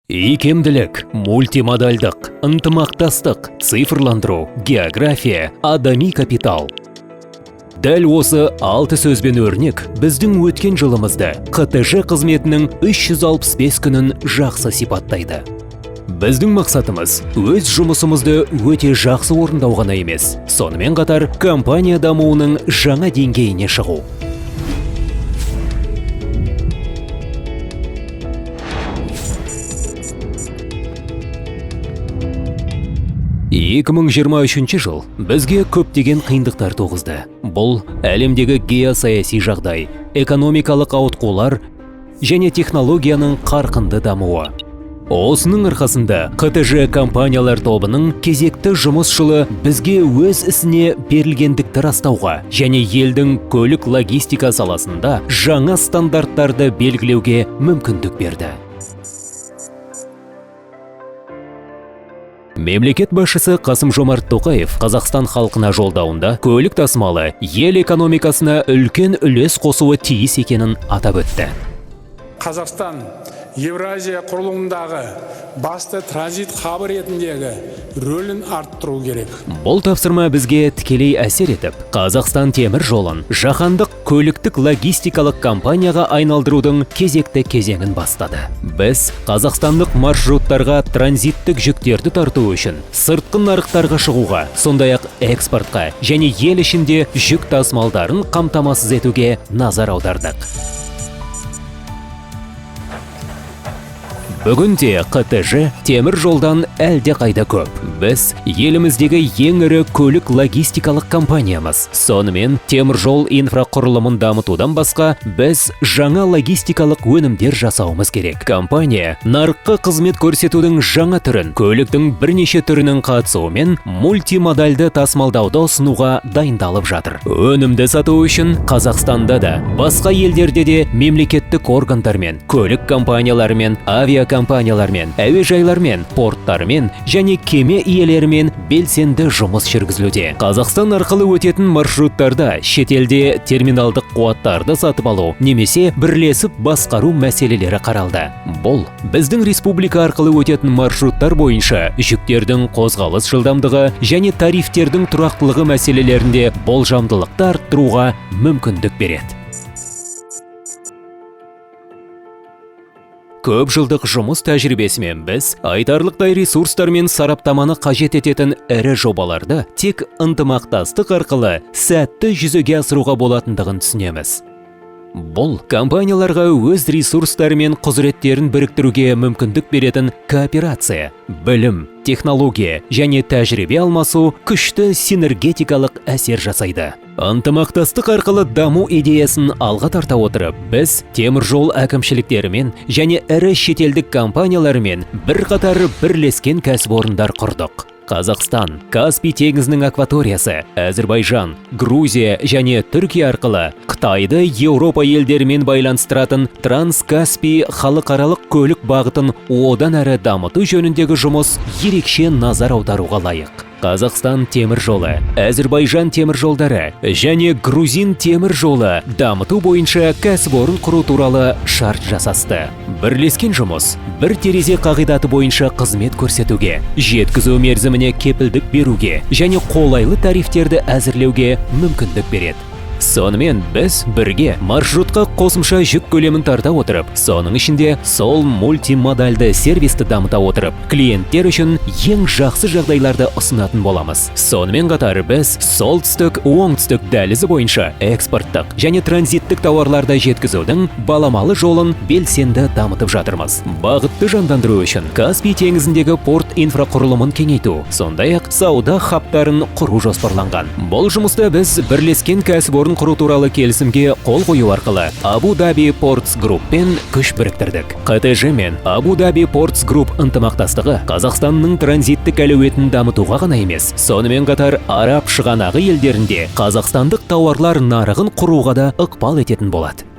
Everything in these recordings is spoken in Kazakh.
Икемділік, мультимодальдық, ынтымақтастық, цифрландыру, география, адами капитал. Дәл осы алты сөзбен өрнек біздің өткен жылымызды, ҚТЖ қызметінің 365 күнін жақсы сипаттайды. Біздің мақсатымыз өз жұмысымызды өте жақсы орындау ғана емес, сонымен қатар компания дамуының жаңа деңгейіне шығу. 2023 жыл бізге көптеген қиындықтар туғызды. Бұл әлемдегі геосаяси жағдай, экономикалық ауытқулар және технологияның қарқынды дамуы. Осының арқасында ҚТЖ компаниялар тобының кезекті жұмыс жылы бізге өз ісіне берілгендікті растауға және елдің көлік логистика саласында жаңа стандарттарды белгілеуге мүмкіндік берді. Мемлекет басшысы Қасым-Жомарт Тоқаев Қазақстан халқына жолдауында көлік тасымалы ел экономикасына үлкен үлес қосуы тиіс екенін атап өтті. Қазақстан Евразия құрылымындағы басты транзит хабы ретіндегі рөлін арттыру керек. Бұл тапсырма бізге тікелей әсер етіп, Қазақстан темір жолын жаһандық көліктік логистикалық компанияға айналдырудың кезекті кезеңін бастады. Біз қазақстандық маршруттарға транзиттік жүктерді тарту үшін сыртқы нарықтарға шығуға, сондай-ақ экспортқа және ел ішінде жүк тасымалдарын қамтамасыз етуге назар аудардық. Бүгінде ҚТЖ темір жолдан әлде қайда көп. Біз еліміздегі ең ірі көлік логистикалық компаниямыз. Сонымен темір жол инфрақұрылымын дамытудан басқа біз жаңа логистикалық өнімдер жасауымыз керек. Компания нарыққа қызмет көрсетудің жаңа түрін, көліктің бірнеше түрінің қатысуымен мультимодальды тасымалдауды ұсынуға дайындалып жатыр. Өнімді сату үшін Қазақстанда да, басқа елдерде де мемлекеттік органдармен, көлік компанияларымен, авиакомпаниялармен, әуежайлармен, порттармен және кеме иелерімен белсенді жұмыс жүргізілуде. Қазақстан арқылы өтетін маршруттарда шетелде терминалдық қуаттарды сатып алу немесе бірлесіп басқару мәселелері қаралды. Бұл біздің республика арқылы өтетін маршруттар бойынша жүктердің қозғалыс жылдамдығы және тарифтердің тұрақтылығы мәселелерінде болжамдылықты арттыруға мүмкіндік береді. Көп жылдық жұмыс тәжірибесімен біз айтарлықтай ресурстар мен сараптаманы қажет ететін ірі жобаларды тек ынтымақтастық арқылы сәтті жүзеге асыруға болатындығын түсінеміз. Бұл компанияларға өз ресурстары мен құзыреттерін біріктіруге мүмкіндік беретін кооперация, білім, технология және тәжірибе алмасу күшті синергетикалық әсер жасайды. Ынтымақтастық арқылы даму идеясын алға тарта отырып, біз темір жол әкімшіліктерімен және ірі шетелдік компаниялармен бірқатар бірлескен кәсіпорындар құрдық. Қазақстан, Каспий теңізінің акваториясы, Әзірбайжан, Грузия және Түркия арқылы Қытайды Еуропа елдерімен байланыстыратын Транскаспий халықаралық көлік бағытын одан әрі дамыту жөніндегі жұмыс ерекше назар аударуға лайық. Қазақстан темір жолы, Әзірбайжан темір жолдары және Грузин темір жолы дамыту бойынша кәсіпорын құру туралы шарт жасасты. Бірлескен жұмыс бір терезе қағидаты бойынша қызмет көрсетуге, жеткізу мерзіміне кепілдік беруге және қолайлы тарифтерді әзірлеуге мүмкіндік береді. Сонымен біз бірге маршрутқа қосымша жүк көлемін тарта отырып, соның ішінде сол мультимодальды сервисті дамыта отырып, клиенттер үшін ең жақсы жағдайларды ұсынатын боламыз. Сонымен қатар біз солтүстік оңтүстік дәлізі бойынша экспорттық және транзиттік тауарларды жеткізудің баламалы жолын белсенді дамытып жатырмыз. Бағытты жандандыру үшін Каспий теңізіндегі порт инфрақұрылымын кеңейту, сондай-ақ сауда хабтарын құру жоспарланған. Бұл жұмыста біз бірлескен кәсіпорын құру туралы келісімге қол қою арқылы Abu Dhabi Ports Group-пен күш біріктірдік. ҚТЖ мен Abu Dhabi Ports Group ынтымақтастығы Қазақстанның транзиттік әлеуетін дамытуға ғана емес, сонымен қатар Араб шығанағы елдерінде қазақстандық тауарлар нарығын құруға да ықпал ететін болады.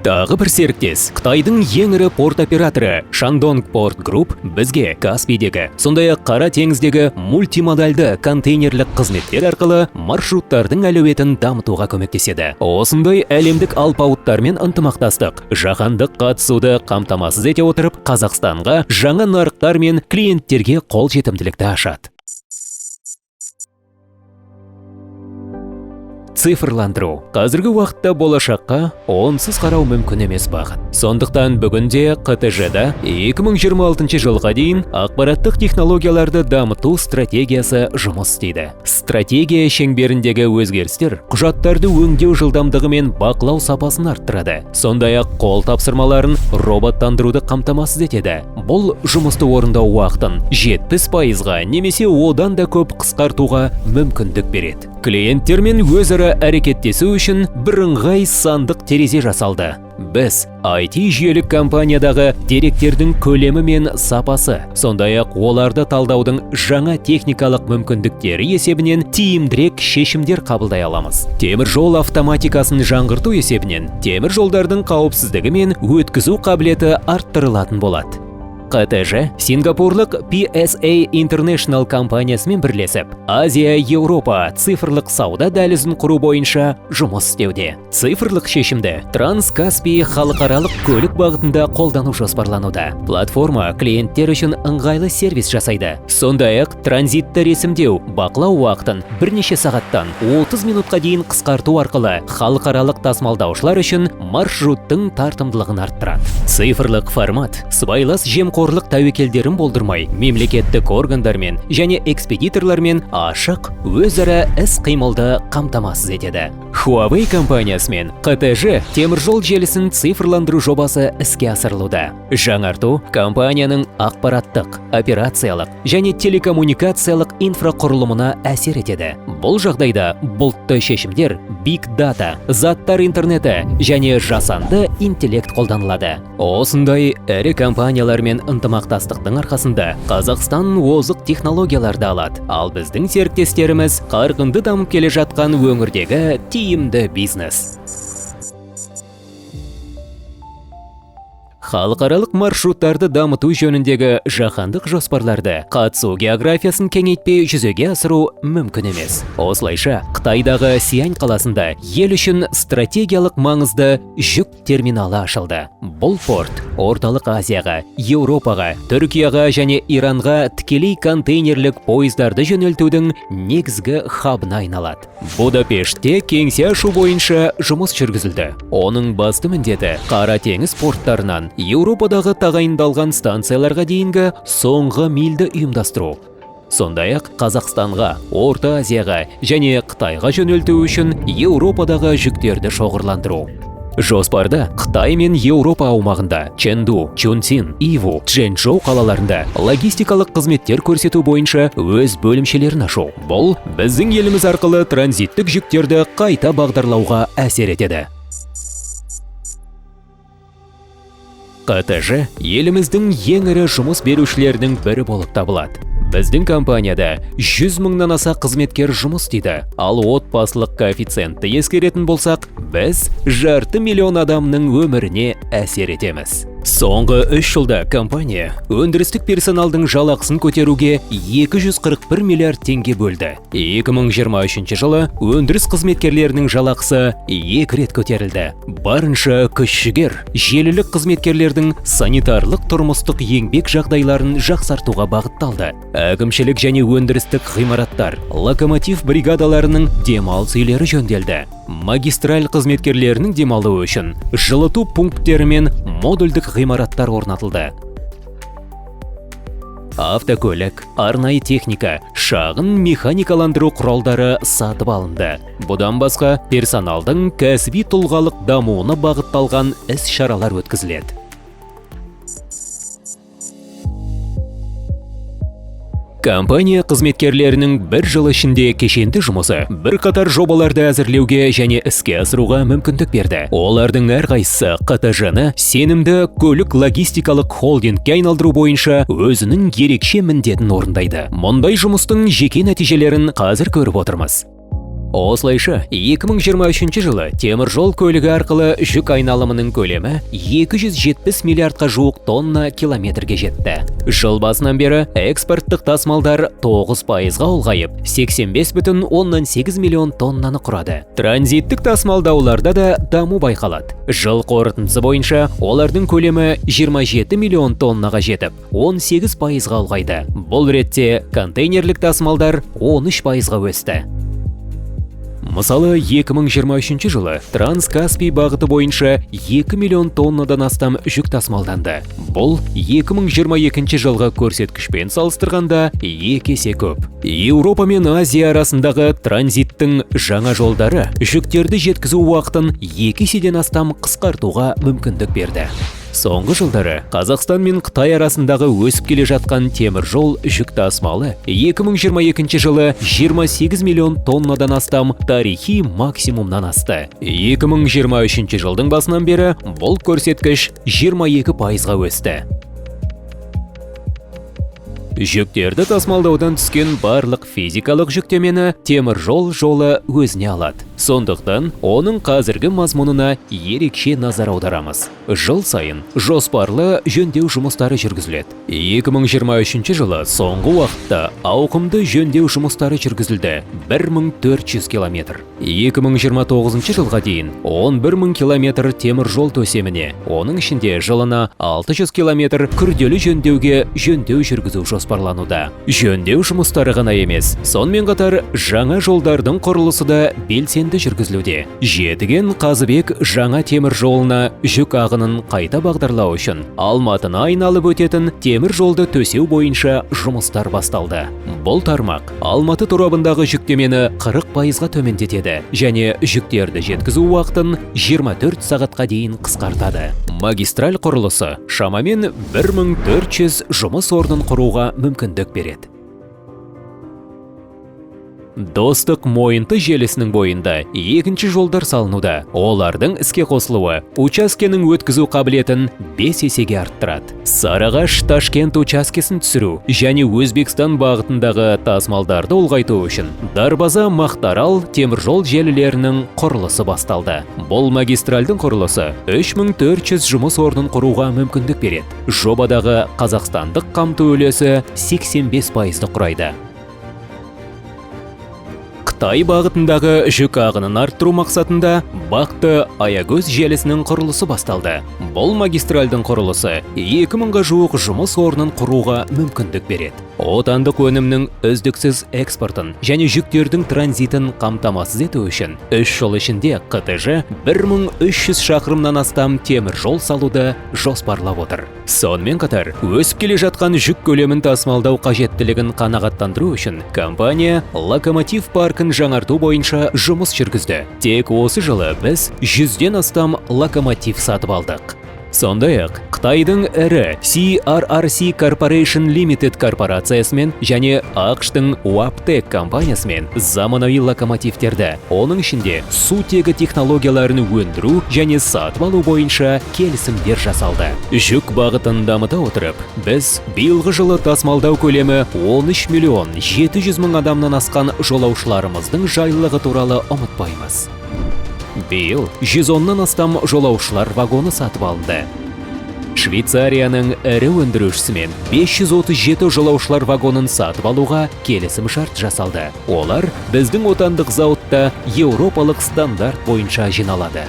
Тағы бір серіктес, Қытайдың ең ірі порт операторы Шандонг Порт Групп бізге Каспийдегі, сондай-ақ Қара теңіздегі мультимодальды контейнерлік қызметтер арқылы маршруттардың әлеуетін дамытуға көмектеседі. Осындай әлемдік алпауыттармен ынтымақтастық жаһандық қатысуды қамтамасыз ете отырып, Қазақстанға жаңа нарықтар мен клиенттерге қол жетімділікті ашады. Цифрландыру қазіргі уақытта болашаққа онсыз қарау мүмкін емес бағыт. Сондықтан бүгінде ҚТЖ-да 2026 жылға дейін ақпараттық технологияларды дамыту стратегиясы жұмыс істейді. Стратегия шеңберіндегі өзгерістер құжаттарды өңдеу жылдамдығы мен бақылау сапасын арттырады. Сондай-ақ қол тапсырмаларын роботтандыруды қамтамасыз етеді. Бұл жұмысты орындау уақытын 70%-ға немесе одан да көп қысқартуға мүмкіндік береді. Клиенттермен өзара әрекеттесу үшін бірыңғай сандық терезе жасалды. Біз IT жүйелік компаниядағы деректердің көлемі мен сапасы, сондай-ақ оларды талдаудың жаңа техникалық мүмкіндіктері есебінен тиімдірек шешімдер қабылдай аламыз. Темір жол автоматикасын жаңғырту есебінен темір жолдардың қауіпсіздігі мен өткізу қабілеті арттырылатын болады. ҚТЖ сингапурлық PSA International компаниясымен бірлесіп, Азия-Еуропа цифрлық сауда дәлізін құру бойынша жұмыс істеуде. Цифрлық шешімді Транскаспий халықаралық көлік бағытында қолдану жоспарлануда. Платформа клиенттер үшін ыңғайлы сервис жасайды. Сондай-ақ транзитті ресімдеу, бақылау уақытын бірнеше сағаттан 30 минутқа дейін қысқарту арқылы халықаралық тасымалдаушылар үшін маршруттың тартымдылығын арттырады. Цифрлық формат сыбайлас жемқорлық тәуекелдерін болдырмай, мемлекеттік органдармен және экспедиторлармен ашық өзара іс-қимылды қамтамасыз етеді. Huawei компаниясымен ҚТЖ теміржол желісін цифрландыру жобасы іске асырылуда. Жаңарту компанияның ақпараттық, операциялық және телекоммуникациялық инфрақұрылымына әсер етеді. Бұл жағдайда бұлтты шешімдер, Big Data, заттар интернеті және жасанды интеллект қолданылады. Осындай ірі компаниялармен ынтымақтастықтың арқасында Қазақстан озық технологияларды алады, ал біздің серіктестеріміз қарқынды дамып келе жатқан өңірдегі тиімді бизнес. Халықаралық маршруттарды дамыту жөніндегі жаһандық жоспарларды қатысу географиясын кеңейтпей жүзеге асыру мүмкін емес. Осылайша, Қытайдағы Сиань қаласында ел үшін стратегиялық маңызды жүк терминалы ашылды. Бұл порт Орталық Азияға, Еуропаға, Түркияға және Иранға тікелей контейнерлік пойыздарды жөнелтудің негізгі хабына айналады. Будапештте кеңсе ашу бойынша жұмыс жүргізілді. Оның басты міндеті Қара теңіз порттарынан Еуропадағы тағайындалған станцияларға дейінгі соңғы мильді ұйымдастыру. Сондай-ақ Қазақстанға, Орта Азияға және Қытайға жөнелту үшін Еуропадағы жүктерді шоғырландыру. Жоспарда Қытай мен Еуропа аумағында Чэнду, Чунцин, Иву, Чжэнчжоу қалаларында логистикалық қызметтер көрсету бойынша өз бөлімшелерін ашу. Бұл біздің еліміз арқылы транзиттік жүктерді қайта бағдарлауға әсер етеді. ҚТЖ еліміздің ең ірі жұмыс берушілерінің бірі болып табылады. Біздің компанияда 100 мыңнан аса қызметкер жұмыс істейді, ал отбасылық коэффициентті ескеретін болсақ, біз 0,5 миллион адамның өміріне әсер етеміз. Соңғы 3 жылда компания өндірістік персоналдың жалақысын көтеруге 241 миллиард теңге бөлді. 2023 жылы өндіріс қызметкерлерінің жалақысы екі рет көтерілді. Барынша күш-жігер желілік қызметкерлердің санитарлық тұрмыстық еңбек жағдайларын жақсартуға бағытталды. Әкімшілік және өндірістік ғимараттар, локомотив бригадаларының демалыс үйлері жөнделді. Магистраль қызметкерлерінің демалуы үшін жылыту пункттері мен модульдік ғимараттар орнатылды. Автокөлік, арнайы техника, шағын механикаландыру құралдары сатып алынды. Бұдан басқа персоналдың кәсіби тұлғалық дамуына бағытталған іс-шаралар өткізіледі. Компания қызметкерлерінің бір жыл ішінде кешенді жұмысы бірқатар жобаларды әзірлеуге және іске асыруға мүмкіндік берді. Олардың әрқайсысы ҚТЖ-ны сенімді көлік логистикалық холдингке айналдыру бойынша өзінің ерекше міндетін орындайды. Мұндай жұмыстың жеке нәтижелерін қазір көріп отырмыз. Осылайша, 2023 жылы темір жол көлігі арқылы жүк айналымының көлемі 270 миллиардқа жуық тонна километрге жетті. Жыл басынан бері экспорттық тасымалдар 9%-ға ұлғайып, 85,8 миллион тоннаны құрады. Транзиттік тасымалдауларда да даму байқалады. Жыл қорытындысы бойынша олардың көлемі 27 миллион тоннаға жетіп, 18%-ға ұлғайды. Бұл ретте контейнерлік тасымалдар 13%-ға өсті. Мысалы, 2023 жылы Транскаспий бағыты бойынша 2 миллион тоннадан астам жүк тасымалданды. Бұл 2022 жылғы көрсеткішпен салыстырғанда екі есе көп. Еуропа мен Азия арасындағы транзиттің жаңа жолдары жүктерді жеткізу уақытын екі еседен астам қысқартуға мүмкіндік берді. Соңғы жылдары Қазақстан мен Қытай арасындағы өсіп келе жатқан темір жол жүк тасымалы 2022 жылы 28 миллион тоннадан астам тарихи максимумнан асты. 2023 жылдың басынан бері бұл көрсеткіш 22%-ға өсті. Жүктерді тасымалдаудан түскен барлық физикалық жүктемені темір жол жолы өзіне алады. Сондықтан оның қазіргі мазмұнына ерекше назар аударамыз. Жыл сайын жоспарлы жөндеу жұмыстары жүргізіледі. 2023 жылы соңғы уақытта ауқымды жөндеу жұмыстары жүргізілді: 1400 километр. 2029 жылға дейін 11 мың километр темір жол төсеміне, оның ішінде жылына 600 километр күрделі жөндеуге жөндеу жүргізу жоспарлануда. Жөндеу жұмыстары ғана емес, сонымен қатар жаңа жолдардың құрылысы да белсенді жүргізілуде. Жетіген Қазыбек жаңа темір жолына жүк ағынын қайта бағдарлау үшін Алматыны айналып өтетін темір жолды төсеу бойынша жұмыстар басталды. Бұл тармақ Алматы торабындағы жүктемені 40%-ға төмендетеді және жүктерді жеткізу уақытын 24 сағатқа дейін қысқартады. Магистраль құрылысы шамамен 1400 жұмыс орнын құруға мүмкіндік береді. Достық Мойынты желісінің бойында екінші жолдар салынуда. Олардың іске қосылуы учаскенің өткізу қабілетін 5 есеге арттырады. Сарыағаш Ташкент учаскесін түсіру және Өзбекстан бағытындағы тасымалдарды ұлғайту үшін Дарбаза Мақтарал теміржол желілерінің құрылысы басталды. Бұл магистральдың құрылысы 3400 жұмыс орнын құруға мүмкіндік береді. Жобадағы қазақстандық қамту үлесі 85%-ды құрайды. Қытай бағытындағы жүк ағынын арттыру мақсатында Бақты Аягөз желісінің құрылысы басталды. Бұл магистральдың құрылысы 2000-ға жуық жұмыс орнын құруға мүмкіндік береді. Отандық өнімнің үздіксіз экспортын және жүктердің транзитін қамтамасыз ету үшін 3 жыл ішінде ҚТЖ 1300 шақырымнан астам темір жол салуды жоспарлап отыр. Сонымен қатар, өсіп келе жатқан жүк көлемін тасымалдау қажеттілігін қанағаттандыру үшін компания локомотив паркін жаңарту бойынша жұмыс жүргізді. Тек осы жылы біз 100-ден астам локомотив сатып алдық. Сондай-ақ, Қытайдың ірі CRRC Corporation Limited корпорациясымен және АҚШ-тың Wabtec компаниясымен заманауи локомотивтерді, оның ішінде сутегі технологияларын өндіру және сатып алу бойынша келісімдер жасалды. Жүк бағытын дамыта отырып, біз биылғы жылы тасымалдау көлемі 13 миллион 700 мың адамнан асқан жолаушыларымыздың жайлылығы туралы ұмытпаймыз. Биыл 110-нан астам жолаушылар вагоны сатып алынды. Швейцарияның ірі өндірушісімен 537 жолаушылар вагонын сатып алуға келісім шарт жасалды. Олар біздің отандық зауытта еуропалық стандарт бойынша жиналады.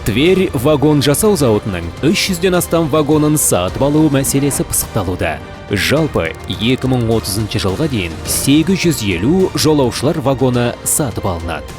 Тверь вагон жасау зауытының 300-ден астам вагонын сатып алу мәселесі пысықталуда. Жалпы 2030 жылға дейін 850 жолаушылар вагоны сатып алынады.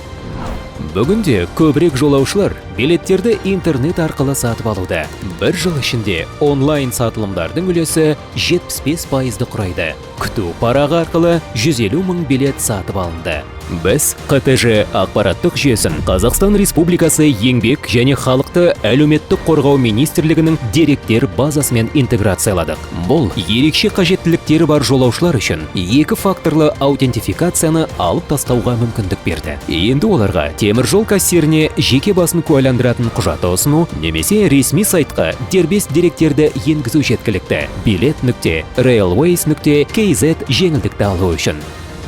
Бүгінде көбірек жолаушылар билеттерді интернет арқылы сатып алуда. Бір жыл ішінде онлайн сатылымдардың үлесі 75%-ды құрайды. Күту парағы арқылы 150 мың билет сатып алынды. Біз ҚТЖ ақпараттық жүйесін Қазақстан Республикасы Еңбек және халықты әлеуметтік қорғау министрлігінің деректер базасымен интеграцияладық. Бұл ерекше қажеттіліктері бар жолаушылар үшін екі факторлы аутентификацияны алып тастауға мүмкіндік берді. Енді оларға теміржол кассиріне жеке басын куәландыратын құжатты ұсыну немесе ресми сайтқа дербес деректерді енгізу жеткілікті. Билет.railways.kz жеңілдікті алу үшін.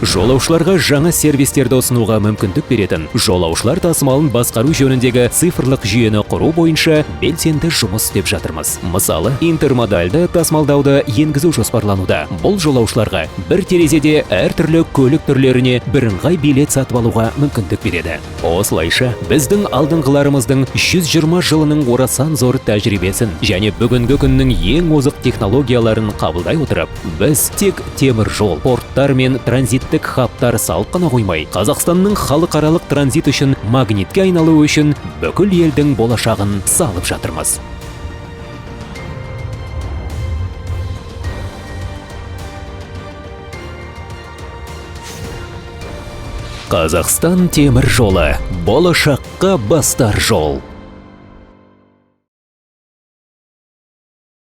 Жолаушыларға жаңа сервистерді ұсынуға мүмкіндік беретін жолаушылар тасымалын басқару жөніндегі цифрлық жүйені құру бойынша белсенді жұмыс істеп жатырмыз. Мысалы, интермодальды тасымалдауды енгізу жоспарлануда. Бұл жолаушыларға бір терезеде әртүрлі көлік түрлеріне бірыңғай билет сатып алуға мүмкіндік береді. Осылайша, біздің алдыңғыларымыздың 120 жылының орасан зор тәжірибесін және бүгінгі күннің ең озық технологияларын қабылдай отырып, біз тек темір жол, порттар мен транзиттік хабтар салып қана қоймай, Қазақстанның халықаралық транзит үшін магнитке айналуы үшін бүкіл елдің болашағын салып жатырмыз. Қазақстан темір жолы – болашаққа бастар жол.